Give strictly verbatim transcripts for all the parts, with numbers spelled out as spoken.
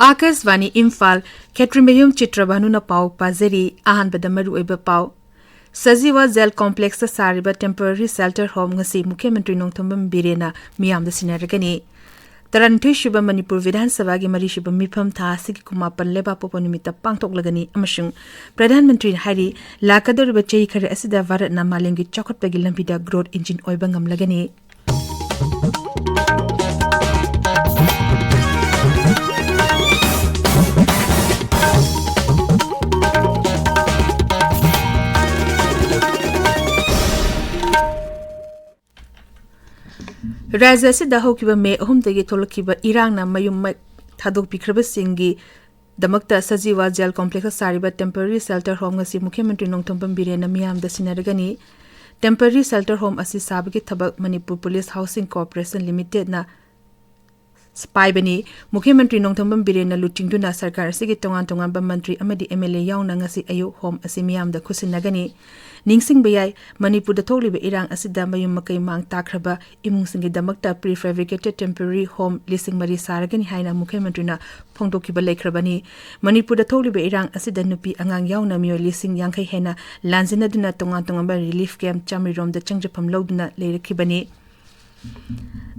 ꯑꯥꯀꯥꯁꯕꯥꯅꯤ ꯏꯝꯐꯥꯜ, ꯈꯦꯇ꯭ꯔꯤꯃꯌꯨꯝ ꯆꯤꯇ꯭ꯔꯚꯥꯅꯨꯅ ꯄꯥꯎ ꯄꯥꯖꯔꯤ꯫ ꯑꯍꯥꯟꯕꯗ ꯃꯔꯨꯑꯣꯏꯕ ꯄꯥꯎ꯫ ꯁꯖꯤꯋꯥ ꯖꯦꯜ ꯀꯣꯝꯄ꯭ꯂꯦꯛꯁꯇ ꯁꯥꯔꯤꯕ temporary shelter home ꯉꯁꯤ ꯃꯨꯈ꯭ꯌ ꯃꯟꯇ꯭ꯔꯤ ꯅꯣꯡꯊꯣꯝꯕꯝ ꯕꯤꯔꯦꯟꯅ ꯃꯤꯌꯥꯝꯗ ꯁꯤꯟꯅꯔꯒꯅꯤ꯫ ꯇꯔꯥꯅꯤꯊꯣꯏꯁꯨꯕ ꯃꯅꯤꯄꯨꯔ ꯕꯤꯙꯥꯟ ꯁꯚꯥꯒꯤ ꯃꯔꯤꯁꯨꯕ ꯃꯤꯐꯝ ꯊꯥ ꯑꯁꯤꯒꯤ ꯀꯨꯟꯃꯥꯄꯟ ꯂꯩꯕꯥꯛꯄꯣꯛꯄ ꯅꯨꯃꯤꯠꯇ ꯄꯥꯡꯊꯣꯛꯂꯒꯅꯤ ꯑꯃꯁꯨꯡ ꯄ꯭ꯔꯙꯥꯟ ꯃꯟꯇ꯭ꯔꯤꯅ ꯍꯥꯏꯔꯤ, ꯂꯥꯛꯀꯗꯧꯔꯤꯕ ꯆꯍꯤ ꯈꯔ ꯑꯁꯤꯗ ꯚꯥꯔꯠꯅ ꯃꯥꯂꯦꯝꯒꯤ ꯆꯥꯎꯈꯠꯄꯒꯤ ꯂꯝꯕꯤꯗ growth engine ꯑꯣꯏꯕ ꯉꯝꯂꯒꯅꯤ꯫ ꯔꯥꯖ꯭ꯌ ꯑꯁꯤꯗ ꯍꯧꯈꯤꯕ ꯃꯦ ꯑꯍꯨꯝꯗꯒꯤ ꯊꯣꯛꯂꯛꯈꯤꯕ ꯏꯔꯥꯡꯅ ꯃꯌꯨꯝ ꯃ-, ꯊꯥꯗꯣꯛꯄꯤꯈ꯭ꯔꯕꯁꯤꯡꯒꯤ ꯗꯃꯛꯇ ꯁꯖꯤꯋꯥ ꯖꯦꯜ ꯀꯣꯝꯄ꯭ꯂꯦꯛꯁꯇ ꯁꯥꯔꯤꯕ temporary shelter home ꯉꯁꯤ ꯃꯨꯈ꯭ꯌ ꯃꯟꯇ꯭ꯔꯤ ꯅꯣꯡꯊꯣꯝꯕꯝ ꯕꯤꯔꯦꯟꯅ ꯃꯤꯌꯥꯝꯗ ꯁꯤꯟꯅꯔꯒꯅꯤ꯫ Temporary shelter home ꯑꯁꯤ ꯁꯥꯕꯒꯤ ꯊꯕꯛ ꯃꯅꯤꯄꯨꯔ ꯄꯨꯂꯤꯁ ꯍꯥꯎꯁꯤꯡ ꯀꯣꯔꯄꯣꯔꯦꯁꯟ ꯂꯤꯃꯤꯇꯦꯗꯅ ꯄꯥꯏꯕꯅꯤ꯫ ꯃꯨꯈ꯭ꯌ ꯃꯟꯇ꯭ꯔꯤ ꯅꯣꯡꯊꯣꯝꯕꯝ ꯕꯤꯔꯦꯟꯅ ꯂꯨꯆꯤꯡꯗꯨꯅ ꯁꯔꯀꯥꯔ ꯑꯁꯤꯒꯤ ꯇꯣꯉꯥꯟ ꯇꯣꯉꯥꯟꯕ ꯃꯟꯇ꯭ꯔꯤ ꯑꯃꯗꯤ MLA ꯌꯥꯎꯅ ꯉꯁꯤ ꯑꯌꯨꯛ home ꯑꯁꯤ ꯃꯤꯌꯥꯝꯗ ꯈꯨꯠꯁꯤꯟꯅꯒꯅꯤ꯫ ꯅꯤꯡꯁꯤꯡꯕ ꯌꯥꯏ, ꯃꯅꯤꯄꯨꯔꯗ ꯊꯣꯛꯂꯤꯕ ꯏꯔꯥꯡ ꯑꯁꯤꯗ ꯃꯌꯨꯝ ꯃꯀꯩ ꯃꯥꯡ ꯇꯥꯈ꯭ꯔꯕ ꯏꯃꯨꯡꯁꯤꯡꯒꯤꯗꯃꯛꯇ prefabricated temporary home ꯂꯤꯁꯤꯡ ꯃꯔꯤ ꯁꯥꯔꯒꯅꯤ ꯍꯥꯏꯅ ꯃꯨꯈ꯭ꯌ ꯃꯟꯇ꯭ꯔꯤꯅ ꯐꯣꯡꯗꯣꯛꯈꯤꯕ ꯂꯩꯈ꯭ꯔꯕꯅꯤ꯫ ꯃꯅꯤꯄꯨꯔꯗ ꯊꯣꯛꯂꯤꯕ ꯏꯔꯥꯡ ꯑꯁꯤꯗ ꯅꯨꯄꯤ ꯑꯉꯥꯡ ꯌꯥꯎꯅ ꯃꯤꯑꯣꯏ ꯂꯤꯁꯤꯡ ꯌꯥꯡꯈꯩ ꯍꯦꯟꯅ ꯂꯥꯟꯖꯦꯟꯅꯗꯨꯅ ꯇꯣꯉꯥꯟ ꯇꯣꯉꯥꯟꯕ relief camp ꯆꯥꯃꯔꯤꯔꯣꯝꯗ ꯆꯪꯖꯐꯝ ꯂꯧꯗꯨꯅ ꯂꯩꯔꯛꯈꯤꯕꯅꯤ꯫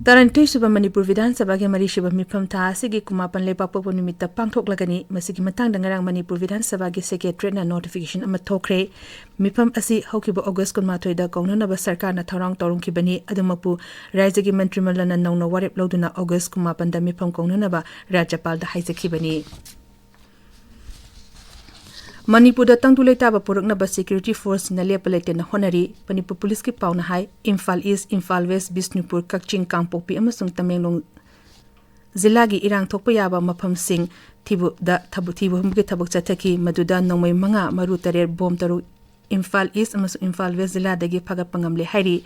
ꯇꯔꯥꯅꯤꯊꯣꯏꯁꯨꯕ ꯃꯅꯤꯄꯨꯔ ꯕꯤꯙꯥꯟ ꯁꯚꯥꯒꯤ ꯃꯔꯤꯁꯨꯕ ꯃꯤꯐꯝ ꯊꯥ ꯑꯁꯤꯒꯤ ꯀꯨꯟꯃꯥꯄꯟ ꯂꯩꯕꯥꯛꯄꯣꯛꯄ ꯅꯨꯃꯤꯠꯇ ꯄꯥꯡꯊꯣꯛꯂꯒꯅꯤ꯫ ꯃꯁꯤꯒꯤ ꯃꯇꯥꯡꯗ ꯉꯔꯥꯡ ꯃꯅꯤꯄꯨꯔ ꯕꯤꯙꯥꯟ ꯁꯚꯥꯒꯤ ꯁꯦꯀ꯭ꯔꯦꯇꯔꯤꯌꯦꯠꯅ notification ꯑꯃ ꯊꯣꯛꯈ꯭ꯔꯦ꯫ ꯃꯤꯐꯝ ꯑꯁꯤ ꯍꯧꯈꯤꯕ ꯑꯣꯒꯁ ꯀꯨꯟꯃꯥꯊꯣꯏꯗ ꯀꯧꯅꯅꯕ ꯁꯔꯀꯥꯔꯅ ꯊꯧꯔꯥꯡ ꯇꯧꯔꯝꯈꯤꯕꯅꯤ꯫ ꯑꯗꯨꯃꯛꯄꯨ ꯔꯥꯖ꯭ꯌꯒꯤ ꯃꯟꯇ꯭ꯔꯤꯃꯟꯗꯜꯅ ꯅꯧꯅ ꯋꯥꯔꯦꯞ ꯂꯧꯗꯨꯅ ꯑꯣꯒꯁ ꯀꯨꯟꯃꯥꯄꯟꯗ ꯃꯤꯐꯝ ꯀꯧꯅꯅꯕ ꯔꯥꯖ꯭ꯌꯄꯥꯜꯗ ꯍꯥꯏꯖꯈꯤꯕꯅꯤ꯫ ꯃꯅꯤꯄꯨꯔꯗ ꯇꯪꯗꯨ ꯂꯩꯇꯥꯕ ꯄꯨꯔꯛꯅꯕ security forceꯁꯤꯡꯅ ꯂꯦꯞꯄ ꯂꯩꯇꯅ ꯍꯣꯠꯅꯔꯤ꯫ ꯃꯅꯤꯄꯨꯔ ꯄꯨꯂꯤꯁꯀꯤ ꯄꯥꯎꯅ ꯍꯥꯏ, ꯏꯝꯐꯥꯜ ꯏꯁ, ꯏꯝꯐꯥꯜ ꯋꯦꯁ, ꯕꯤꯁꯅꯨꯄꯨꯔ, ꯀꯛꯆꯤꯡ, ꯀꯥꯡꯄꯣꯛꯄꯤ ꯑꯃꯁꯨꯡ ꯇꯃꯦꯡꯂꯣꯡ ꯖꯤꯂꯥꯒꯤ ꯏꯔꯥꯡ ꯊꯣꯛꯄ ꯌꯥꯕ ꯃꯐꯝꯁꯤꯡ ꯊꯤꯕꯗ ꯊꯕꯛ, ꯊꯤꯕ ꯍꯨꯝꯕꯒꯤ ꯊꯕꯛ ꯆꯠꯊꯈꯤ꯫ ꯃꯗꯨꯗ ꯅꯣꯡꯃꯩ ꯃꯉꯥ, ꯃꯔꯨ ꯇꯔꯦꯠ, ꯕꯣꯝ ꯇꯔꯨꯛ ꯏꯝꯐꯥꯜ ꯏꯁ ꯑꯃꯁꯨꯡ ꯏꯝꯐꯥꯜ ꯋꯦꯁ ꯖꯤꯂꯥꯗꯒꯤ ꯐꯥꯒꯠꯄ ꯉꯝꯂꯦ ꯍꯥꯏꯔꯤ꯫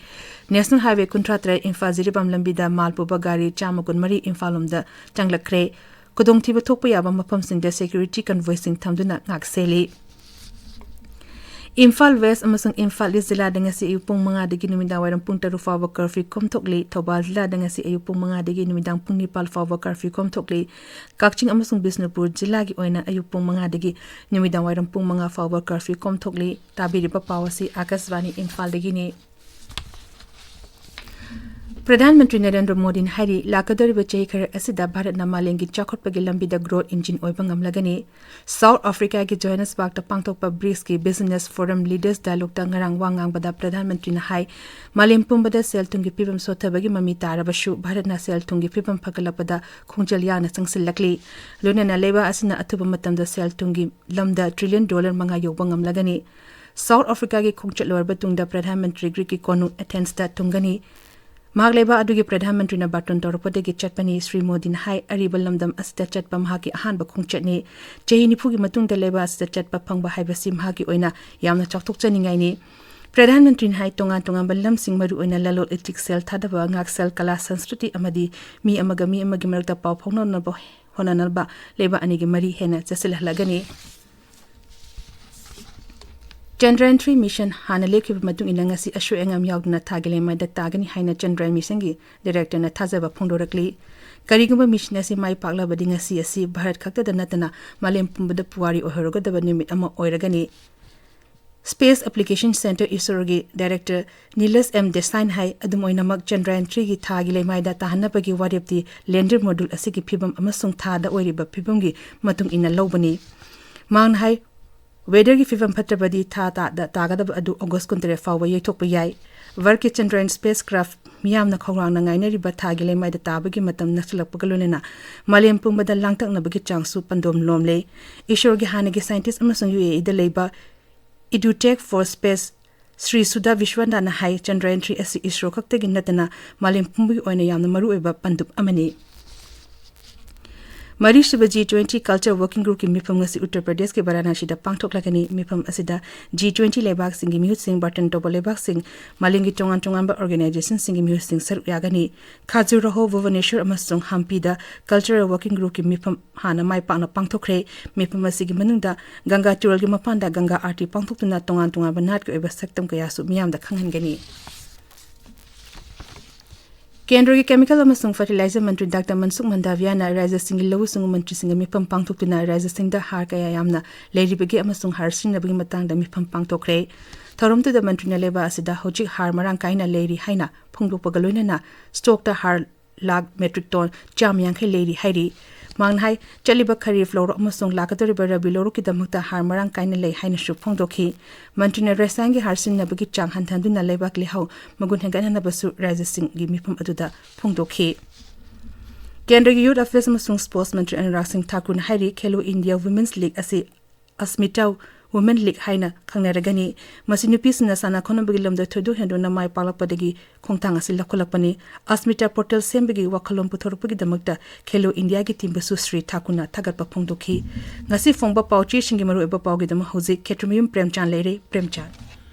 National Highway ꯀꯨꯟꯊ꯭ꯔꯥ ꯇꯔꯦꯠ ꯏꯝꯐꯥꯜ ꯖꯤꯔꯤꯕꯥꯝ ꯂꯝꯕꯤꯗ ꯃꯥꯜ ꯄꯨꯕ ꯒꯥꯔꯤ ꯆꯥꯝꯃ ꯀꯨꯟꯃꯔꯤ ꯏꯝꯐꯥꯜ ꯂꯣꯝꯗ ꯆꯪꯂꯛꯈ꯭ꯔꯦ꯫ ꯈꯨꯗꯣꯡꯊꯤꯕ ꯊꯣꯛꯄ ꯌꯥꯕ ꯃꯐꯝꯁꯤꯡꯗ security convoyꯁꯤꯡ ꯊꯝꯗꯨꯅ ꯉꯥꯛ ꯁꯦꯜꯂꯤ꯫ ꯏꯝꯐꯥꯜ ꯋꯦꯁ ꯑꯃꯁꯨꯡ ꯏꯝꯐꯥꯜ ꯏꯁ ꯖꯤꯂꯥꯗ ꯉꯁꯤ ꯑꯌꯨꯛ ꯄꯨꯡ ꯃꯉꯥꯗꯒꯤ ꯅꯨꯃꯤꯗꯥꯡ ꯋꯥꯏꯔꯝ ꯄꯨꯡ ꯇꯔꯨꯛ ꯐꯥꯎꯕ ꯀꯔꯐ꯭ꯌꯨ ꯀꯣꯝꯊꯣꯛꯂꯤ꯫ ꯊꯧꯕꯥꯜ ꯖꯤꯂꯥꯗ ꯉꯁꯤ ꯑꯌꯨꯛ ꯄꯨꯡ ꯃꯉꯥꯗꯒꯤ ꯅꯨꯃꯤꯗꯥꯡ ꯄꯨꯡ ꯅꯤꯄꯥꯜ ꯐꯥꯎꯕ ꯀꯔꯐ꯭ꯌꯨ ꯀꯣꯝꯊꯣꯛꯂꯤ꯫ ꯀꯛꯆꯤꯡ ꯑꯃꯁꯨꯡ ꯕꯤꯁꯅꯨꯄꯨꯔ ꯖꯤꯂꯥꯒꯤ ꯑꯣꯏꯅ ꯑꯌꯨꯛ ꯄꯨꯡ ꯃꯉꯥꯗꯒꯤ ꯅꯨꯃꯤꯗꯥꯡ ꯋꯥꯏꯔꯝ ꯄꯨꯡ ꯃꯉꯥ ꯐꯥꯎꯕ ꯀꯔꯐ꯭ꯌꯨ ꯀꯣꯝꯊꯣꯛꯂꯤ꯫ ꯇꯥꯕꯤꯔꯤꯕ ꯄꯥꯎ ꯑꯁꯤ ꯑꯥꯀꯥꯁꯕꯥꯅꯤ ꯏꯝꯐꯥꯜꯗꯒꯤꯅꯤ꯫ ꯄ꯭ꯔꯙꯥꯟ ꯃꯟꯇ꯭ꯔꯤ ꯅꯔꯦꯟꯗ꯭ꯔ ꯃꯣꯗꯤꯅ ꯍꯥꯏꯔꯤ, ꯂꯥꯛꯀꯗꯧꯔꯤꯕ ꯆꯍꯤ ꯈꯔ ꯑꯁꯤꯗ ꯚꯥꯔꯠꯅ ꯃꯥꯂꯦꯝꯒꯤ ꯆꯥꯎꯈꯠꯄꯒꯤ ꯂꯝꯕꯤꯗ ꯒ꯭ꯔꯣꯊ ꯏꯟꯖꯤꯟ ꯑꯣꯏꯕ ꯉꯝꯂꯒꯅꯤ꯫ ꯁꯥꯎꯠ ꯑꯐ꯭ꯔꯤꯀꯥꯒꯤ ꯖꯣꯍꯥꯅꯁꯕꯔꯒꯇ ꯄꯥꯡꯊꯣꯛꯄ ꯕ꯭ꯔꯤꯛꯁꯀꯤ ꯕꯤꯖꯤꯅꯦꯁ ꯐꯣꯔꯝ ꯂꯤꯗꯔꯁ ꯗꯥꯏꯂꯣꯒꯇ ꯉꯔꯥꯡ ꯋꯥ ꯉꯥꯡꯕꯗ ꯄ꯭ꯔꯙꯥꯟ ꯃꯟꯇ꯭ꯔꯤꯅ ꯍꯥꯏ, ꯃꯥꯂꯦꯝ ꯄꯨꯝꯕꯗ ꯁꯦꯜ ꯊꯨꯝꯒꯤ ꯐꯤꯕꯝ ꯁꯣꯠꯊꯕꯒꯤ ꯃꯃꯤ ꯇꯥꯔꯕꯁꯨ ꯚꯥꯔꯠꯅ ꯁꯦꯜ ꯊꯨꯝꯒꯤ ꯐꯤꯕꯝ ꯐꯒꯠꯂꯛꯄꯗ ꯈꯣꯡꯖꯦꯜ ꯌꯥꯡꯅ ꯆꯪꯁꯤꯜꯂꯛꯂꯤ꯫ ꯂꯣꯏꯅꯅ ꯂꯩꯕꯥꯛ ꯑꯁꯤꯅ ꯑꯊꯨꯕ ꯃꯇꯝꯗ ꯁꯦꯜ ꯊꯨꯝꯒꯤ ꯂꯝꯗ ꯇ꯭ꯔꯤꯂꯤꯌꯟ ꯗꯣꯂꯔ ꯃꯉꯥ ꯌꯧꯕ ꯉꯝꯂꯒꯅꯤ꯫ ꯁꯥꯎꯠ ꯑꯐ꯭ꯔꯤꯀꯥꯒꯤ ꯈꯣꯡꯆꯠ ꯂꯣꯏꯔꯕ ꯇꯨꯡꯗ ꯄ꯭ꯔꯙꯥꯟ ꯃꯟꯇ꯭ꯔꯤ ꯒ꯭ꯔꯤꯛꯀꯤ ꯀꯣꯅꯨꯡ ꯑꯦꯊꯦꯟꯁꯇ ꯊꯨꯡꯒꯅꯤ꯫ ꯃꯍꯥꯛ ꯂꯩꯕꯥꯛ ꯑꯗꯨꯒꯤ ꯄ꯭ꯔꯙꯥꯟ ꯃꯟꯇ꯭ꯔꯤꯅ ꯕꯥꯇꯣꯟ ꯇꯧꯔꯛꯄꯗꯒꯤ ꯆꯠꯄꯅꯤ꯫ ꯁ꯭ꯔꯤ ꯃꯣꯗꯤꯅ ꯍꯥꯏ, ꯑꯔꯤꯕ ꯂꯝꯗꯝ ꯑꯁꯤꯗ ꯆꯠꯄ ꯃꯍꯥꯛꯀꯤ ꯑꯍꯥꯟꯕ ꯈꯣꯡꯆꯠꯅꯤ꯫ ꯆꯍꯤ ꯅꯤꯐꯨꯒꯤ ꯃꯇꯨꯡꯗ ꯂꯩꯕꯥꯛ ꯑꯁꯤꯗ ꯆꯠꯄ ꯐꯪꯕ ꯍꯥꯏꯕꯁꯤ ꯃꯍꯥꯛꯀꯤ ꯑꯣꯏꯅ ꯌꯥꯝꯅ ꯆꯥꯎꯊꯣꯛꯆꯅꯤꯡꯉꯥꯏꯅꯤ꯫ ꯄ꯭ꯔꯙꯥꯟ ꯃꯟꯇ꯭ꯔꯤꯅ ꯍꯥꯏ, ꯇꯣꯉꯥꯟ ꯇꯣꯉꯥꯟꯕ ꯂꯝꯁꯤꯡ, ꯃꯔꯨꯑꯣꯏꯅ ꯂꯂꯣꯟ ꯏꯇꯤꯛ, ꯁꯦꯜ ꯊꯥꯗꯕ, ꯉꯥꯛꯁꯦꯜ, ꯀꯂꯥ, ꯁꯪꯁꯀ꯭ꯔꯤꯇꯤ ꯑꯃꯗꯤ ꯃꯤ ꯑꯃꯒ ꯃꯤ ꯑꯃꯒꯤ ꯃꯔꯛꯇ ꯄꯥꯎ ꯐꯥꯎꯅꯅꯕ ꯍꯣꯠꯅꯅꯕ ꯂꯩꯕꯥꯛ ꯑꯅꯤꯒꯤ ꯃꯔꯤ ꯍꯦꯟꯅ ꯆꯦꯠꯁꯤꯜꯍꯜꯂꯒꯅꯤ꯫ ꯆꯟꯗ꯭ꯔꯌꯥꯟ ꯊ꯭ꯔꯤ ꯃꯤꯁꯟ ꯍꯥꯟꯅ ꯂꯦꯞꯈꯤꯕ ꯃꯇꯨꯡ ꯏꯟꯅ ꯉꯁꯤ ꯑꯁꯣꯏ ꯑꯉꯥꯝ ꯌꯥꯎꯗꯅ ꯊꯥꯒꯤ ꯂꯩꯃꯥꯏꯗ ꯇꯥꯒꯅꯤ ꯍꯥꯏꯅ ꯆꯟꯗ꯭ꯔꯌꯥꯟ ꯃꯤꯁꯟꯒꯤ ꯗꯥꯏꯔꯦꯛꯇꯔꯅ ꯊꯥꯖꯕ ꯐꯣꯡꯗꯣꯔꯛꯂꯤ꯫ ꯀꯔꯤꯒꯨꯝꯕ ꯃꯤꯁꯟ ꯑꯁꯤ ꯃꯥꯏ ꯄꯥꯛꯂꯕꯗꯤ ꯉꯁꯤ ꯑꯁꯤ ꯚꯥꯔꯠ ꯈꯛꯇꯗ ꯅꯠꯇꯅ ꯃꯥꯂꯦꯝ ꯄꯨꯝꯕꯗ ꯄꯨꯋꯥꯔꯤ ꯑꯣꯏꯍꯧꯔꯒꯗꯕ ꯅꯨꯃꯤꯠ ꯑꯃ ꯑꯣꯏꯔꯒꯅꯤ꯫ ꯁ꯭ꯄꯦꯁ ꯑꯦꯄ꯭ꯂꯤꯀꯦꯁꯟ ꯁꯦꯟꯇꯔ ꯏꯁꯔꯣꯒꯤ ꯗꯥꯏꯔꯦꯛꯇꯔ ꯅꯤꯂꯁ ꯑꯦꯝ ꯗꯦꯁꯥꯏꯟ ꯍꯥꯏ, ꯑꯗꯨꯝ ꯑꯣꯏꯅꯃꯛ ꯆꯟꯗ꯭ꯔꯌꯥꯟ ꯊ꯭ꯔꯤꯒꯤ ꯊꯥꯒꯤ ꯂꯩꯃꯥꯏꯗ ꯇꯥꯍꯟꯅꯕꯒꯤ ꯋꯥꯔꯦꯞꯇꯤ ꯂꯦꯟꯗꯔ ꯃꯣꯗꯨꯜ ꯑꯁꯤꯒꯤ ꯐꯤꯕꯝ ꯑꯃꯁꯨꯡ ꯊꯥꯗ ꯑꯣꯏꯔꯤꯕ ꯐꯤꯕꯝꯒꯤ ꯃꯇꯨꯡ ꯏꯟꯅ ꯂꯧꯕꯅꯤ꯫ ꯃꯍꯥꯛꯅ ꯍꯥꯏ, ꯋꯦꯗꯔꯒꯤ ꯐꯤꯕꯝ ꯐꯠꯇ꯭ꯔꯕꯗꯤ ꯊꯥ ꯇꯥꯗ ꯇꯥꯒꯗꯕ ꯑꯗꯨ ꯑꯣꯒꯁ ꯀꯨꯟꯇꯔꯦꯠ ꯐꯥꯎꯕ ꯌꯩꯊꯣꯛꯄ ꯌꯥꯏ꯫ ꯚꯥꯔꯠꯀꯤ ꯆꯟꯗ꯭ꯔꯌꯥꯟ ꯁ꯭ꯄꯦꯁ ꯀ꯭ꯔꯥꯐ ꯃꯤꯌꯥꯝꯅ ꯈꯧꯔꯥꯡꯅ ꯉꯥꯏꯅꯔꯤꯕ ꯊꯥꯒꯤ ꯂꯩꯃꯥꯏꯗ ꯇꯥꯕꯒꯤ ꯃꯇꯝ ꯅꯛꯁꯤꯜꯂꯛꯄꯒ ꯂꯣꯏꯅꯅ ꯃꯥꯂꯦꯝ ꯄꯨꯝꯕꯗ ꯂꯥꯡꯇꯛꯅꯕꯒꯤ ꯆꯥꯡꯁꯨ ꯄꯟꯗꯣꯝ ꯂꯣꯝꯂꯦ꯫ ꯏꯁꯔꯣꯒꯤ ꯍꯥꯟꯅꯒꯤ ꯁꯥꯏꯟꯇꯤꯁ ꯑꯃꯁꯨꯡ ꯌꯨ ꯑꯦ ꯏꯗ ꯂꯩꯕ ꯏꯗꯨꯇꯦꯛ ꯐꯣꯔ ꯁ꯭ꯄꯦꯁ ꯁ꯭ꯔꯤ ꯁꯨꯙꯥ ꯕꯤꯁ꯭ꯋꯅꯥꯊꯅ ꯍꯥꯏ, ꯆꯟꯗ꯭ꯔꯌꯥꯟ ꯊ꯭ꯔꯤ ꯑꯁꯤ ꯏꯁꯔꯣ ꯈꯛꯇꯒꯤ ꯅꯠꯇꯅ ꯃꯥꯂꯦꯝ ꯄꯨꯝꯕꯒꯤ ꯑꯣꯏꯅ ꯌꯥꯝꯅ ꯃꯔꯨꯑꯣꯏꯕ ꯄꯟꯗꯨꯞ ꯑꯃꯅꯤ꯫ ꯃꯔꯤꯁꯨꯕ G twenty Culture Working Groupꯀꯤ ꯃꯤꯐꯝ ꯉꯁꯤ ꯎꯠꯇꯔ ꯄ꯭ꯔꯗꯦꯁꯀꯤ ꯕꯔꯥꯅꯥꯁꯤꯗ ꯄꯥꯡꯊꯣꯛꯂꯒꯅꯤ꯫ ꯃꯤꯐꯝ ꯑꯁꯤꯗ G twenty ꯂꯩꯕꯥꯛꯁꯤꯡꯒꯤ ꯃꯤꯍꯨꯠꯁꯤꯡ, ꯕꯥꯔꯇꯟ ꯇꯧꯕ ꯂꯩꯕꯥꯛꯁꯤꯡ, ꯃꯥꯂꯦꯝꯒꯤ ꯇꯣꯉꯥꯟ ꯇꯣꯉꯥꯟꯕ organizationꯁꯤꯡꯒꯤ ꯃꯤꯍꯨꯠꯁꯤꯡ ꯁꯔꯨꯛ ꯌꯥꯒꯅꯤ꯫ ꯈꯥꯖꯨꯔꯥꯍꯣ, ꯚꯨꯕꯅꯦꯁ꯭ꯋꯔ ꯑꯃꯁꯨꯡ ꯍꯝꯄꯤꯗ Cultural Working Groupꯀꯤ ꯃꯤꯐꯝ ꯍꯥꯟꯅ ꯃꯥꯏ ꯄꯥꯛꯅ ꯄꯥꯡꯊꯣꯛꯈ꯭ꯔꯦ꯫ ꯃꯤꯐꯝ ꯑꯁꯤꯒꯤ ꯃꯅꯨꯡꯗ ꯒꯪꯒꯥ ꯇꯨꯔꯦꯜꯒꯤ ꯃꯄꯥꯟꯗ ꯒꯪꯒꯥ ꯑꯥꯔꯇꯤ ꯄꯥꯡꯊꯣꯛꯇꯨꯅ ꯇꯣꯉꯥꯟ ꯇꯣꯉꯥꯟꯕ ꯅꯥꯠꯀꯤ ꯑꯣꯏꯕ ꯁꯛꯇꯝ ꯀꯌꯥꯁꯨ ꯃꯤꯌꯥꯝꯗ ꯈꯪꯍꯟꯒꯅꯤ꯫ ꯀꯦꯟꯗ꯭ꯔꯒꯤ ꯀꯦꯃꯤꯀꯦꯜ ꯑꯃꯁꯨꯡ ꯐꯔꯇꯤꯂꯥꯏꯖꯔ ꯃꯟꯇ꯭ꯔꯤ ꯗꯥꯛꯇꯔ ꯃꯟꯁꯨꯈ ꯃꯟꯗꯥꯚꯤꯌꯥꯅ ꯔꯥꯖ꯭ꯌꯁꯤꯡꯒꯤ ꯂꯧꯎ ꯁꯤꯡꯎ ꯃꯟꯇ꯭ꯔꯤꯁꯤꯡꯒ ꯃꯤꯐꯝ ꯄꯥꯡꯊꯣꯛꯇꯨꯅ ꯔꯥꯖ꯭ꯌꯁꯤꯡꯗ ꯍꯥꯔ ꯀꯌꯥ ꯌꯥꯝꯅ ꯂꯩꯔꯤꯕꯒꯦ ꯑꯃꯁꯨꯡ ꯍꯥꯔ ꯁꯤꯖꯤꯟꯅꯕꯒꯤ ꯃꯇꯥꯡꯗ ꯃꯤꯐꯝ ꯄꯥꯡꯊꯣꯛꯈ꯭ꯔꯦ꯫ ꯊꯧꯔꯝꯗꯨꯗ ꯃꯟꯇ꯭ꯔꯤꯅ ꯂꯩꯕꯥꯛ ꯑꯁꯤꯗ ꯍꯧꯖꯤꯛ ꯍꯥꯔ ꯃꯔꯥꯡ ꯀꯥꯏꯅ ꯂꯩꯔꯤ ꯍꯥꯏꯅ ꯐꯣꯡꯗꯣꯛꯄꯒ ꯂꯣꯏꯅꯅ ꯁ꯭ꯇꯣꯛꯇ ꯍꯥꯔ ꯂꯥꯈ ꯃꯦꯇ꯭ꯔꯤꯛ ꯇꯣꯟ ꯆꯥꯝꯃ ꯌꯥꯡꯈꯩ ꯂꯩꯔꯤ ꯍꯥꯏꯔꯤ꯫ ꯃꯍꯥꯛꯅ ꯍꯥꯏ, ꯆꯠꯂꯤꯕ ꯈꯔꯤꯐ ꯂꯧꯔꯣꯛ ꯑꯃꯁꯨꯡ ꯂꯥꯛꯀꯗꯧꯔꯤꯕ ꯔꯕꯤ ꯂꯧꯔꯣꯛꯀꯤꯗꯃꯛꯇ ꯍꯥꯔ ꯃꯔꯥꯡ ꯀꯥꯏꯅ ꯂꯩ ꯍꯥꯏꯅꯁꯨ ꯐꯣꯡꯗꯣꯛꯈꯤ꯫ ꯃꯟꯇ꯭ꯔꯤꯅ ꯔꯁꯥꯌꯟꯒꯤ ꯍꯥꯔ ꯁꯤꯖꯤꯟꯅꯕꯒꯤ ꯆꯥꯡ ꯍꯟꯊꯍꯟꯗꯨꯅ ꯂꯩꯕꯥꯛ ꯂꯩꯍꯥꯎ ꯃꯒꯨꯟ ꯍꯦꯟꯒꯠꯍꯟꯅꯕꯁꯨ ꯔꯥꯖ꯭ꯌꯁꯤꯡꯒꯤ ꯃꯤꯐꯝ ꯑꯗꯨꯗ ꯐꯣꯡꯗꯣꯛꯈꯤ꯫ ꯀꯦꯟꯗ꯭ꯔꯒꯤ ꯌꯨꯊ ꯑꯦꯐꯤꯌꯔꯁ ꯑꯃꯁꯨꯡ ꯁ꯭ꯄꯣꯔꯠꯁ ꯃꯟꯇ꯭ꯔꯤ ꯑꯅꯨꯔꯥꯒ ꯁꯤꯡ ꯊꯥꯀꯨꯔꯅ ꯍꯥꯏꯔꯤ, ꯈꯦꯂꯣ ꯏꯟꯗꯤꯌꯥ ꯋꯨꯃꯦꯟꯁ ꯂꯤꯒ ꯑꯁꯤ ꯑꯁꯃꯤꯇꯥ ꯋꯨꯃꯦꯟ ꯂꯤꯒ ꯍꯥꯏꯅ ꯈꯪꯅꯔꯒꯅꯤ꯫ ꯃꯁꯤ ꯅꯨꯄꯤꯁꯤꯡꯅ ꯁꯥꯟꯅ ꯈꯣꯠꯅꯕꯒꯤ ꯂꯝꯗ ꯊꯣꯏꯗꯣꯛ ꯍꯦꯟꯗꯣꯛꯅ ꯃꯥꯏ ꯄꯥꯛꯂꯛꯄꯗꯒꯤ ꯈꯣꯡꯊꯥꯡ ꯑꯁꯤ ꯂꯧꯈꯠꯂꯛꯄꯅꯤ꯫ ꯑꯁꯃꯤꯇꯥ ꯄꯣꯔꯇꯦꯜ ꯁꯦꯝꯕꯒꯤ ꯋꯥꯈꯜꯂꯣꯟ ꯄꯨꯊꯣꯔꯛꯄꯒꯤꯗꯃꯛꯇ ꯈꯦꯂꯣ ꯏꯟꯗꯤꯌꯥꯒꯤ ꯇꯤꯝꯕꯨꯁꯨ ꯁ꯭ꯔꯤ ꯊꯥꯀꯨꯔꯅ ꯊꯥꯒꯠꯄ ꯐꯣꯡꯗꯣꯛꯈꯤ꯫ ꯉꯁꯤ ꯐꯣꯡꯕ ꯄꯥꯎꯆꯦꯁꯤꯡꯒꯤ ꯃꯔꯨꯑꯣꯏꯕ ꯄꯥꯎꯒꯤꯗꯃꯛ ꯍꯧꯖꯤꯛ ꯈꯦꯇ꯭ꯔꯤꯃꯌꯨꯝ ꯄ꯭ꯔꯦꯝꯆꯥꯟ ꯂꯩꯔꯦ꯫ ꯄ꯭ꯔꯦꯝꯆꯥꯟ꯫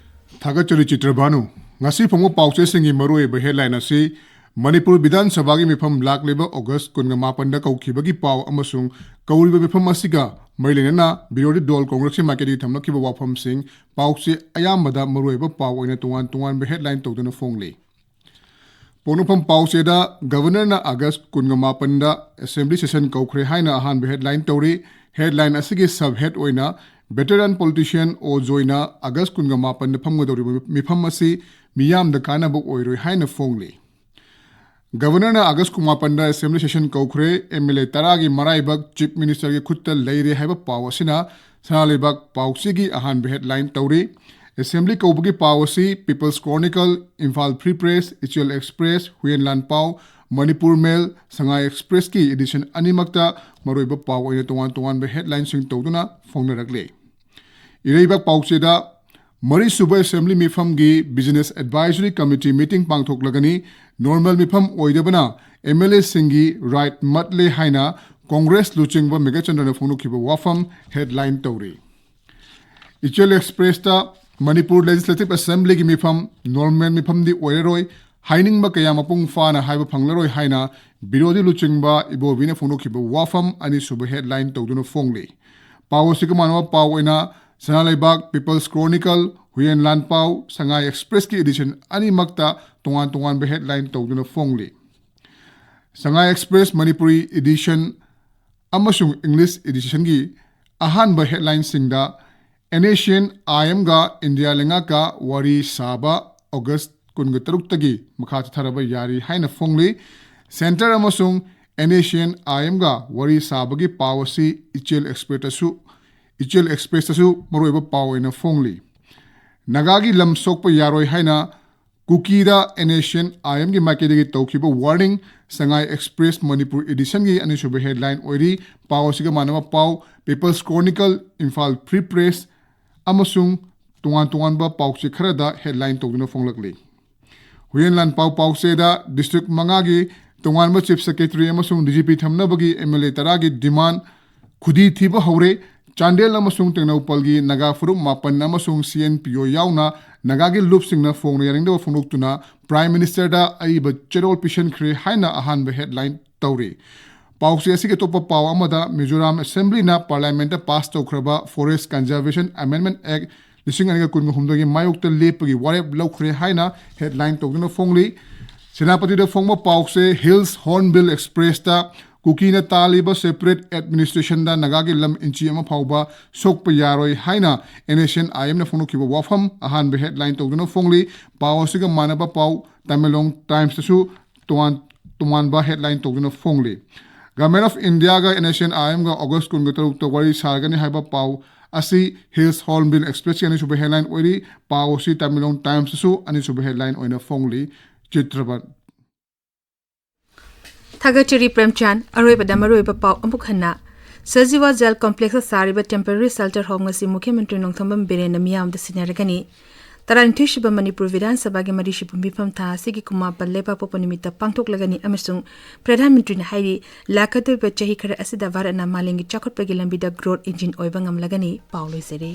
ꯊꯥꯒꯠꯆꯔꯤ ꯆꯤꯇ꯭ꯔꯚꯥꯅꯨ꯫ ꯉꯁꯤ ꯐꯣꯡꯕ ꯄꯥꯎꯆꯦꯁꯤꯡꯒꯤ ꯃꯔꯨꯑꯣꯏꯕ ꯍꯦꯗꯂꯥꯏꯟ ꯑꯁꯤ ꯃꯅꯤꯄꯨꯔ ꯕꯤꯙꯥꯟ ꯁꯚꯥꯒꯤ ꯃꯤꯐꯝ ꯂꯥꯛꯂꯤꯕ ꯑꯣꯒꯁ ꯀꯨꯟꯒ ꯃꯥꯄꯟꯗ ꯀꯧꯈꯤꯕꯒꯤ ꯄꯥꯎ ꯑꯃꯁꯨꯡ ꯀꯧꯔꯤꯕ ꯃꯤꯐꯝ ꯑꯁꯤꯒ ꯃꯔꯤ ꯂꯩꯅꯅ ꯕꯤꯔꯣꯙꯤ ꯗꯣꯜ ꯀꯣꯡꯒ꯭ꯔꯦꯁꯀꯤ ꯃꯥꯏꯀꯩꯗꯒꯤ ꯊꯝꯂꯛꯈꯤꯕ ꯋꯥꯐꯝꯁꯤꯡ ꯄꯥꯎꯆꯦ ꯑꯌꯥꯝꯕꯗ ꯃꯔꯨꯑꯣꯏꯕ ꯄꯥꯎ ꯑꯣꯏꯅ ꯇꯣꯉꯥꯟ ꯇꯣꯉꯥꯟꯕ ꯍꯦꯗꯂꯥꯏꯟ ꯇꯧꯗꯨꯅ ꯐꯣꯡꯂꯤ꯫ ꯄꯣꯛꯅꯐꯝ ꯄꯥꯎꯆꯦꯗ ꯒꯕꯔꯅꯔꯅ ꯑꯥꯒꯁ ꯀꯨꯟꯒ ꯃꯥꯄꯟꯗ ꯑꯦꯁꯦꯝꯕ꯭ꯂꯤ ꯁꯦꯁꯟ ꯀꯧꯈ꯭ꯔꯦ ꯍꯥꯏꯅ ꯑꯍꯥꯟꯕ ꯍꯦꯗꯂꯥꯏꯟ ꯇꯧꯔꯤ꯫ ꯍꯦꯗꯂꯥꯏꯟ ꯑꯁꯤꯒꯤ ꯁꯕ ꯍꯦꯗ ꯑꯣꯏꯅ ꯚꯦꯇꯔꯟ ꯄꯣꯂꯤꯇꯤꯁꯤꯌꯟ ꯑꯣ ꯖꯣꯏꯅ ꯑꯥꯒꯁ ꯀꯨꯟꯒ ꯃꯥꯄꯟꯗ ꯐꯝꯒꯗꯧꯔꯤꯕ ꯃꯤꯐꯝ ꯑꯁꯤ ꯃꯤꯌꯥꯝꯗ ꯀꯥꯟꯅꯕ ꯑꯣꯏꯔꯣꯏ ꯍꯥꯏꯅ ꯐꯣꯡꯂꯤ꯫ ꯒꯕꯔꯅꯔꯅ ꯑꯥꯒꯁ ꯀꯨꯟꯃꯥꯄꯟꯗ ꯑꯦꯁꯦꯝꯕ꯭ꯂꯤ ꯁꯦꯁꯟ ꯀꯧꯈ꯭ꯔꯦ꯫ ꯑꯦꯝ ꯑꯦꯜ ꯑꯦ ꯇꯔꯥꯒꯤ ꯃꯔꯥꯏꯕꯛ ꯆꯤꯐ ꯃꯤꯅꯤꯁꯇꯔꯒꯤ ꯈꯨꯠꯇ ꯂꯩꯔꯦ ꯍꯥꯏꯕ ꯄꯥꯎ ꯑꯁꯤꯅ ꯁꯅꯥ ꯂꯩꯕꯥꯛ ꯄꯥꯎꯆꯦꯒꯤ ꯑꯍꯥꯟꯕ ꯍꯦꯗꯂꯥꯏꯟ ꯇꯧꯔꯤ꯫ ꯑꯦꯁꯦꯝꯕ꯭ꯂꯤ ꯀꯧꯕꯒꯤ ꯄꯥꯎ ꯑꯁꯤ peoples chronicle, Imphal free press, ꯏꯆꯦꯜ ꯑꯦꯛꯁꯄ꯭ꯔꯦꯁ, ꯍꯨꯌꯦꯟ ꯂꯥꯟ ꯄꯥꯎ, ꯃꯅꯤꯄꯨꯔ ꯃꯦꯜ, ꯁꯉꯥꯏ ꯑꯦꯛꯁꯄ꯭ꯔꯦꯁꯀꯤ ꯏꯗꯤꯁꯟ ꯑꯅꯤꯃꯛꯇ ꯃꯔꯨꯑꯣꯏꯕ ꯄꯥꯎ ꯑꯣꯏꯅ ꯇꯣꯉꯥꯟ ꯇꯣꯉꯥꯟꯕ ꯍꯦꯗꯂꯥꯏꯟꯁꯤꯡ ꯇꯧꯗꯨꯅ ꯐꯣꯡꯅꯔꯛꯂꯤ꯫ ꯏꯔꯩꯕꯥꯛ ꯄꯥꯎꯆꯦꯗ ꯃꯔꯤꯁꯨꯕ ꯑꯦꯁꯦꯝꯕ꯭ꯂꯤ ꯃꯤꯐꯝꯒꯤ ꯕꯤꯖꯤꯅꯦꯁ ꯑꯦꯗꯚꯥꯏꯖꯔꯤ ꯀꯃꯤꯇꯤ ꯃꯤꯇꯤꯡ ꯄꯥꯡꯊꯣꯛꯂꯒꯅꯤ꯫ ꯅꯣꯔꯃꯦꯜ ꯃꯤꯐꯝ ꯑꯣꯏꯗꯕꯅ ꯑꯦꯝ ꯑꯦꯜ ꯑꯦꯁꯤꯡꯒꯤ ꯔꯥꯏꯠ ꯃꯠꯂꯦ ꯍꯥꯏꯅ ꯀꯣꯡꯒ꯭ꯔꯦꯁ ꯂꯨꯆꯤꯡꯕ ꯃꯦꯘꯆꯟꯗ꯭ꯔꯅ ꯐꯣꯡꯗꯣꯛꯈꯤꯕ ꯋꯥꯐꯝ ꯍꯦꯗꯂꯥꯏꯟ ꯇꯧꯔꯤ꯫ ꯏꯆꯦꯜ ꯑꯦꯛꯁꯄ꯭ꯔꯦꯁꯇ ꯃꯅꯤꯄꯨꯔ ꯂꯦꯖꯤꯁꯂꯦꯇꯤꯚ ꯑꯦꯁꯦꯝꯕ꯭ꯂꯤꯒꯤ ꯃꯤꯐꯝ ꯅꯣꯔꯃꯦꯜ ꯃꯤꯐꯝꯗꯤ ꯑꯣꯏꯔꯔꯣꯏ, ꯍꯥꯏꯅꯤꯡꯕ ꯀꯌꯥ ꯃꯄꯨꯡ ꯐꯥꯅ ꯍꯥꯏꯕ ꯐꯪꯂꯔꯣꯏ ꯍꯥꯏꯅ ꯕꯤꯔꯣꯗꯤ ꯂꯨꯆꯤꯡꯕ ꯏꯕꯣꯕꯤꯅ ꯐꯣꯡꯗꯣꯛꯈꯤꯕ ꯋꯥꯐꯝ ꯑꯅꯤꯁꯨꯕ ꯍꯦꯗꯂꯥꯏꯟ ꯇꯧꯗꯨꯅ ꯐꯣꯡꯂꯤ꯫ ꯄꯥꯎ ꯑꯁꯤꯒ ꯃꯥꯟꯅꯕ ꯄꯥꯎ ꯑꯣꯏꯅ ꯁꯅꯥ ꯂꯩꯕꯥꯛ, ꯄꯤꯄꯜꯁ ꯀ꯭ꯔꯣꯅꯤꯀꯜ, ꯍꯨꯌꯦꯟ ꯂꯥꯟꯄꯥꯎ, ꯁꯉꯥꯏ ꯑꯦꯛꯁꯄ꯭ꯔꯦꯁꯀꯤ ꯑꯦꯗꯤꯁꯟ ꯑꯅꯤꯃꯛꯇ ꯇꯣꯉꯥꯟ ꯇꯣꯉꯥꯟꯕ ꯍꯦꯗꯂꯥꯏꯟ ꯇꯧꯗꯨꯅ ꯐꯣꯡꯂꯤ꯫ ꯁꯉꯥꯏ ꯑꯦꯛꯁꯄ꯭ꯔꯦꯁ ꯃꯅꯤꯄꯨꯔꯤ ꯑꯦꯗꯤꯁꯟ ꯑꯃꯁꯨꯡ ꯏꯪꯂꯤꯁ ꯑꯦꯗꯤꯁꯟꯒꯤ ꯑꯍꯥꯟꯕ ꯍꯦꯗꯂꯥꯏꯟꯁꯤꯡꯗ NACN IMꯒ ꯏꯟꯗꯤꯌꯥ ꯂꯩꯉꯥꯛꯀ ꯋꯥꯔꯤ ꯁꯥꯕ ꯑꯣꯒꯁ ꯀꯨꯟꯒ ꯇꯔꯨꯛꯇꯒꯤ ꯃꯈꯥ ꯆꯠꯊꯔꯕ ꯌꯥꯔꯤ ꯍꯥꯏꯅ ꯐꯣꯡꯂꯤ꯫ ꯁꯦꯟꯇꯔ ꯑꯃꯁꯨꯡ NACN IMꯒ ꯋꯥꯔꯤ ꯁꯥꯕꯒꯤ ꯄꯥꯎ ꯑꯁꯤ ꯏꯆꯦꯜ ꯑꯦꯛꯁꯄ꯭ꯔꯦꯁꯇꯁꯨ, ꯏꯆꯦꯜ ꯑꯦꯛꯁꯄ꯭ꯔꯦꯁꯇꯁꯨ ꯃꯔꯨꯑꯣꯏꯕ ꯄꯥꯎ ꯑꯣꯏꯅ ꯐꯣꯡꯂꯤ꯫ ꯅꯥꯒꯥꯒꯤ ꯂꯝ ꯁꯣꯛꯄ ꯌꯥꯔꯣꯏ ꯍꯥꯏꯅ ꯀꯨꯀꯤꯗ NACN IMꯒꯤ ꯃꯥꯏꯀꯩꯗꯒꯤ ꯇꯧꯈꯤꯕ ꯋꯥꯔꯅꯤꯡ, ꯁꯉꯥꯏ ꯑꯦꯛꯁꯄ꯭ꯔꯦꯁ ꯃꯅꯤꯄꯨꯔ ꯑꯦꯗꯤꯁꯟꯒꯤ ꯑꯅꯤꯁꯨꯕ ꯍꯦꯗꯂꯥꯏꯟ ꯑꯣꯏꯔꯤ꯫ ꯄꯥꯎ ꯑꯁꯤꯒ ꯃꯥꯟꯅꯕ ꯄꯥꯎ peoples chronicle, Imphal free press ꯑꯃꯁꯨꯡ ꯇꯣꯉꯥꯟ ꯇꯣꯉꯥꯟꯕ ꯄꯥꯎꯆꯦ ꯈꯔꯗ ꯍꯦꯗꯂꯥꯏꯟ ꯇꯧꯗꯨꯅ ꯐꯣꯡꯂꯛꯂꯤ꯫ ꯍꯨꯌꯦꯟ ꯂꯥꯟꯄꯥꯎ ꯄꯥꯎꯆꯦꯗ ꯗꯤꯁꯇ꯭ꯔꯤꯛ ꯃꯉꯥꯒꯤ ꯇꯣꯉꯥꯟꯕ ꯆꯤꯐ ꯁꯦꯀ꯭ꯔꯦꯇꯔꯤ ꯑꯃꯁꯨꯡ DGP ꯊꯝꯅꯕꯒꯤ MLA ꯇꯔꯥꯒꯤ ꯗꯤꯃꯥꯟ ꯈꯨꯗꯤ ꯊꯤꯕ ꯍꯧꯔꯦ꯫ ꯆꯥꯟꯗꯦꯜ ꯑꯃꯁꯨꯡ ꯇꯦꯡꯅꯧꯄꯜꯒꯤ ꯅꯥꯒꯥ ꯐꯨꯔꯨꯞ ꯃꯥꯄꯟ ꯑꯃꯁꯨꯡ CNPO ꯌꯥꯎꯅ ꯅꯥꯒꯥꯒꯤ ꯂꯨꯞꯁꯤꯡꯅ ꯐꯣꯡꯅ ꯌꯥꯅꯤꯡꯗꯕ ꯐꯣꯡꯗꯣꯛꯇꯨꯅ ꯄ꯭ꯔꯥꯏꯝ ꯃꯤꯅꯤꯁꯇꯔꯗ ꯑꯏꯕ ꯆꯦꯔꯣꯜ ꯄꯤꯁꯤꯟꯈ꯭ꯔꯦ ꯍꯥꯏꯅ ꯑꯍꯥꯟꯕ ꯍꯦꯗꯂꯥꯏꯟ ꯇꯧꯔꯤ꯫ ꯄꯥꯎꯆꯦ ꯑꯁꯤꯒꯤ ꯑꯇꯣꯞꯄ ꯄꯥꯎ ꯑꯃꯗ ꯃꯤꯖꯣꯔꯥꯝ ꯑꯦꯁꯦꯝꯕ꯭ꯂꯤꯅ ꯄꯥꯔꯂꯤꯌꯥꯃꯦꯟꯠꯇ ꯄꯥꯁ ꯇꯧꯈ꯭ꯔꯕ Forest Conservation Amendment Act ꯂꯤꯁꯤꯡ ꯑꯅꯤꯒ ꯀꯨꯟꯒ ꯍꯨꯝꯗꯣꯏꯒꯤ ꯃꯥꯌꯣꯛꯇ ꯂꯦꯞꯄꯒꯤ ꯋꯥꯔꯦꯞ ꯂꯧꯈ꯭ꯔꯦ ꯍꯥꯏꯅ ꯍꯦꯗꯂꯥꯏꯟ ꯇꯧꯗꯨꯅ ꯐꯣꯡꯂꯤ꯫ ꯁꯦꯅꯥꯄꯇꯤꯗ ꯐꯣꯡꯕ ꯄꯥꯎꯆꯦ ꯍꯤꯜꯁ ꯍꯣꯔꯟꯕꯤꯜ ꯑꯦꯛꯁꯄ꯭ꯔꯦꯁꯇ ꯀꯨꯀꯤꯅ ꯇꯥꯜꯂꯤꯕ ꯁꯦꯄꯔꯦꯠ ꯑꯦꯗꯃꯤꯅꯤꯁꯇ꯭ꯔꯦꯁꯟꯗ ꯅꯥꯒꯥꯒꯤ ꯂꯝ ꯏꯟꯆꯤ ꯑꯃ ꯐꯥꯎꯕ ꯁꯣꯛꯄ ꯌꯥꯔꯣꯏ ꯍꯥꯏꯅ NACN IMꯅ ꯐꯣꯡꯗꯣꯛꯈꯤꯕ ꯋꯥꯐꯝ ꯑꯍꯥꯟꯕ ꯍꯦꯗꯂꯥꯏꯟ ꯇꯧꯗꯨꯅ ꯐꯣꯡꯂꯤ꯫ ꯄꯥꯎ ꯑꯁꯤꯒ ꯃꯥꯟꯅꯕ ꯄꯥꯎ ꯇꯃꯦꯡꯂꯣꯡ ꯇꯥꯏꯝꯁꯇꯁꯨ ꯇꯣꯉꯥꯟ ꯇꯣꯉꯥꯟꯕ ꯍꯦꯗꯂꯥꯏꯟ ꯇꯧꯗꯨꯅ ꯐꯣꯡꯂꯤ꯫ ꯒꯚꯔꯟꯃꯦꯟꯠ ꯑꯣꯐ ꯏꯟꯗꯤꯌꯥꯒ NACN IMꯒ ꯑꯣꯒꯁ ꯀꯨꯟꯒ ꯇꯔꯨꯛꯇ ꯋꯥꯔꯤ ꯁꯥꯔꯒꯅꯤ ꯍꯥꯏꯕ ꯄꯥꯎ ꯑꯁꯤ ꯍꯤꯜꯁ ꯍꯣꯔꯟꯕꯤꯜ ꯑꯦꯛꯁꯄ꯭ꯔꯦꯁꯀꯤ ꯑꯅꯤꯁꯨꯕ ꯍꯦꯗꯂꯥꯏꯟ ꯑꯣꯏꯔꯤ꯫ ꯄꯥꯎ ꯑꯁꯤ ꯇꯃꯦꯡꯂꯣꯡ ꯇꯥꯏꯝꯁꯇꯁꯨ ꯑꯅꯤꯁꯨꯕ ꯍꯦꯗꯂꯥꯏꯟ ꯑꯣꯏꯅ ꯐꯣꯡꯂꯤ꯫ ꯆꯤꯇ꯭ꯔꯕꯟ꯫ ꯊꯥꯒꯠꯆꯔꯤ ꯄ꯭ꯔꯦꯝꯆꯥꯟ꯫ ꯑꯔꯣꯏꯕꯗ ꯃꯔꯨꯑꯣꯏꯕ ꯄꯥꯎ ꯑꯃꯨꯛ ꯍꯟꯅ꯫ ꯁꯖꯤꯋꯥ ꯖꯦꯜ ꯀꯣꯝꯄ꯭ꯂꯦꯛꯁꯇ ꯁꯥꯔꯤꯕ ꯇꯦꯝꯄꯔꯔꯤ ꯁꯦꯜꯇꯔ ꯍꯣꯝ ꯑꯁꯤ ꯃꯨꯈ꯭ꯌ ꯃꯟꯇ꯭ꯔꯤ ꯅꯣꯡꯊꯣꯝꯕꯝ ꯕꯤꯔꯦꯟꯅ ꯃꯤꯌꯥꯝꯗ ꯁꯤꯟꯅꯔꯒꯅꯤ꯫ ꯇꯔꯥꯅꯤꯊꯣꯏꯁꯨꯕ ꯃꯅꯤꯄꯨꯔ ꯕꯤꯙꯥꯟ ꯁꯚꯥꯒꯤ ꯃꯔꯤꯁꯨꯕ ꯃꯤꯐꯝ ꯊꯥ ꯑꯁꯤꯒꯤ ꯀꯨꯟꯃꯥꯄꯟ ꯂꯩꯕꯥꯛꯄꯣꯛꯄ ꯅꯨꯃꯤꯠꯇ ꯄꯥꯡꯊꯣꯛꯂꯒꯅꯤ ꯑꯃꯁꯨꯡ ꯄ꯭ꯔꯙꯥꯟ ꯃꯟꯇ꯭ꯔꯤꯅ ꯍꯥꯏꯔꯤ, ꯂꯥꯛꯀꯗꯧꯔꯤꯕ ꯆꯍꯤ ꯈꯔ ꯑꯁꯤꯗ ꯚꯥꯔꯠꯅ ꯃꯥꯂꯦꯝꯒꯤ ꯆꯥꯎꯈꯠꯄꯒꯤ ꯂꯝꯕꯤꯗ growth engine ꯑꯣꯏꯕ ꯉꯝꯂꯒꯅꯤ꯫ ꯄꯥꯎ ꯂꯣꯏꯖꯔꯦ꯫